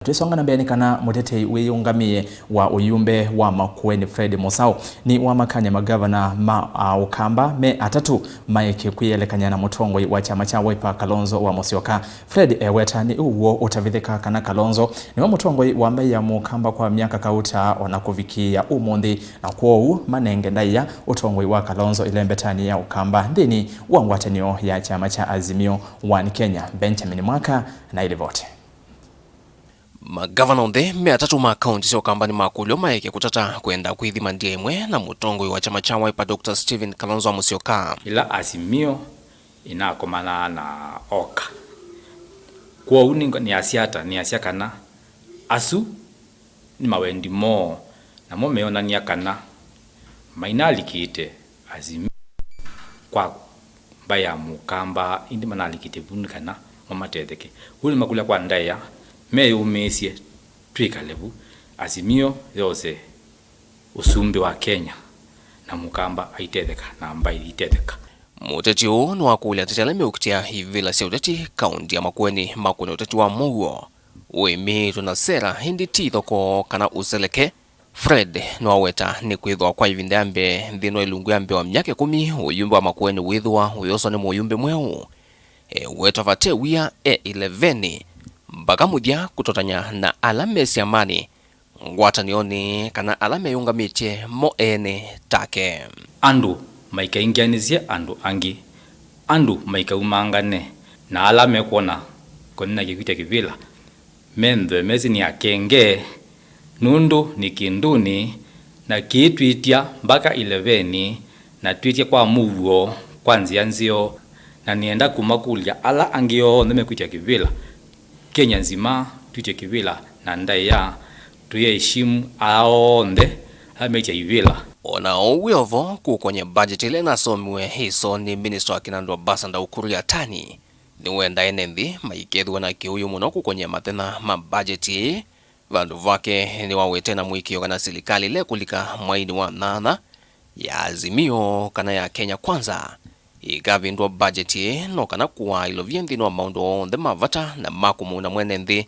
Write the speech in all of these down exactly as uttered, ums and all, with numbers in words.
Twĩsonga na mbee nĩ kana mũtetei wĩyũngamĩe wa ũyumbe wa Makueni Fred Mũsaũ nĩ wamakany'a magavana ma, a, Ũkamba me atatũ maeke kwĩyelekany'a na mũtongoi wa kyama kya Wiper Kalonzo wa Musyoka. Fred eweta nĩ ũw'o ũtavithĩka kana Kalonzo nĩwe mũtongoi wa mbaĩ ya Mũkamba kwa myaka kauta ona kũvikĩĩa ũmũnthĩ, na kwoou manenge ndaĩa ũtongoi wa Kalonzo ĩlembetanĩ ya Ũkamba nthĩnĩ wa ngwatanĩo ya kyama kya Azimio One Kenya. Benjamin Mwaka na ĩlivoti. Magavana onthe me atatũ ma kaunti sya Ũkamba nĩmakũlw'a maeke kũtata kwenda kwĩthima ndia ĩmwe na mũtongoi wa kyama kya Wiper, Doctor Stephen Kalonzo wa Musyoka. Ĩla Azimio ĩnakomanaa na oka. Kwoou nĩ, nĩasya ata? Nĩasya kana asu nĩ mawendi moo, namo meonany'a kana mainalikĩte Azimio kwa mbaĩ ya Mũkamba, ĩndĩ manalikĩte vu nĩ kana mamatetheke. Ũu nĩmakũlya kwa ndaĩa, meyũmĩĩsye twĩkale vu, Azimio yose ũsumbĩ wa Kenya, na Mũkamba aitetheka, na mbaĩ itetheka. Mũteti ũũ nĩwakũlya ateti ala meũkitĩa ivĩla sya ũteti kaunti ya Makueni makũne ũteti wa mũuo ũĩmĩĩtwe na sera, ĩndĩ ti thoko kana ũseleke. Fred nĩwaweta nĩkwĩthĩwa kwa ĩvinda ya mbee nthĩnĩ wa ĩlungu ya mbee wa myaka ĩkũmi, ũyumbe wa Makueni wĩthĩwa ũyoswa nĩ mũyumbe mweũ. Eweta vate wia e ĩlevenĩ mbaka mũthya kũtotany'a na ala me syamanĩ, ngwatanĩonĩ, kana ala meyũngamĩtye mo ene take. Andũ maikaingĩanĩsye andũ angĩ, andũ maikaumangane, na ala mekwona kũnena kĩkwitya kĩvĩla menthwe mesĩ nĩ akenge, nũndũ nĩ kĩndũnĩ, na kĩĩtwĩtya mbaka ĩlevenĩ, na twĩtye kwa mũuo kwa nzĩa nzeo, na nĩenda kũmakũlya ala angĩ onthe mekwĩtya kĩvĩla, Kenya nzima twĩtye kĩvĩla na ndaĩa, tũyeshimu ala onthe ala meĩtya ivĩla. O na ũu wĩ o vo, kũkonye budget ĩla ĩnasomiwe ĩsoo nĩ Minister wa Kĩnandũ Ambassador Ukur Yatani, nĩwendaa ene nthĩ maikethĩwe na kĩũyũ mũno kũkonye mathĩna ma budget ĩĩ. Vandũ vake nĩwawete na mũĩkĩĩo kana silikalĩ ĩla ĩkũlika mwainĩ wa nyanya ya Azimio kana ya Kenya Kwanza ĩkavĩndũa budget ĩĩ, no kana kũaa ilovia nthĩnĩ wa maũndũ onthe ma vata na ma kũmũuna mwene nthĩ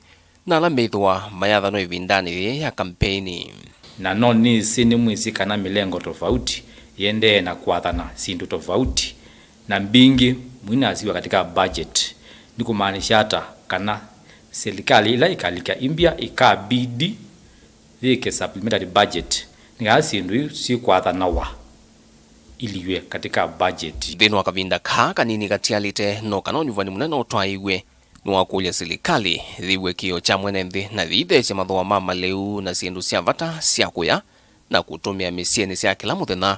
na ala methĩwa mayathanwa ĩvindanĩ yĩĩ ya kampeini. Na no nĩsĩ nĩmwĩsĩ kana mĩlengo tofauti yĩendee na kwathana syĩndũ tofauti, na mbingĩ mũinasiwa katika budget. Nĩ kũmaanisha ata? Kana silikalĩ ĩla ĩkalika ĩmbya ĩkabidi yĩke supplementary budget nĩ kana syĩndũ iu syĩkwathanawa iliw'e katika budget. Nthĩnĩ wa kavinda kaa kanini katialĩte, no kana ũnyuvani mũnene ũtwaĩiw'e nĩwakũlya silikalĩ yĩw'e kĩĩo kya mwene nthĩ na yĩitheesya mathooa ma malĩu na syĩndũ sya vata sya kũya na kũtũmĩa mĩsyĩnĩ sya kĩla mũthenya.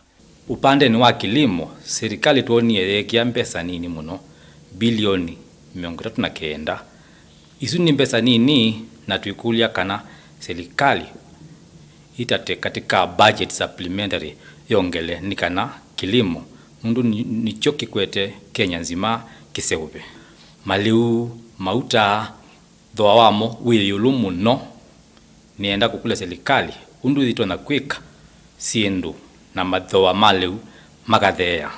Ũpandenĩ wa kĩlimo, silikalĩ twonie yeekĩa mbesa nini mũno, bilioni mĩongo ĩtatũ na kenda. Isu nĩ mbesa nini, na twĩkũlya kana silikalĩ ĩtate katika budget supplementary yongele nĩ kana kĩlimo, nũndũ nĩ, nĩkyo kĩkwete Kenya nzima kĩseũve. Malĩu, mauta, thooa wamo wĩ ĩũlũ mũno. Nĩenda kũkũlya silikalĩ ũndũ yĩtonya kwĩka syĩndũ na mathooa ma lĩu makatheea.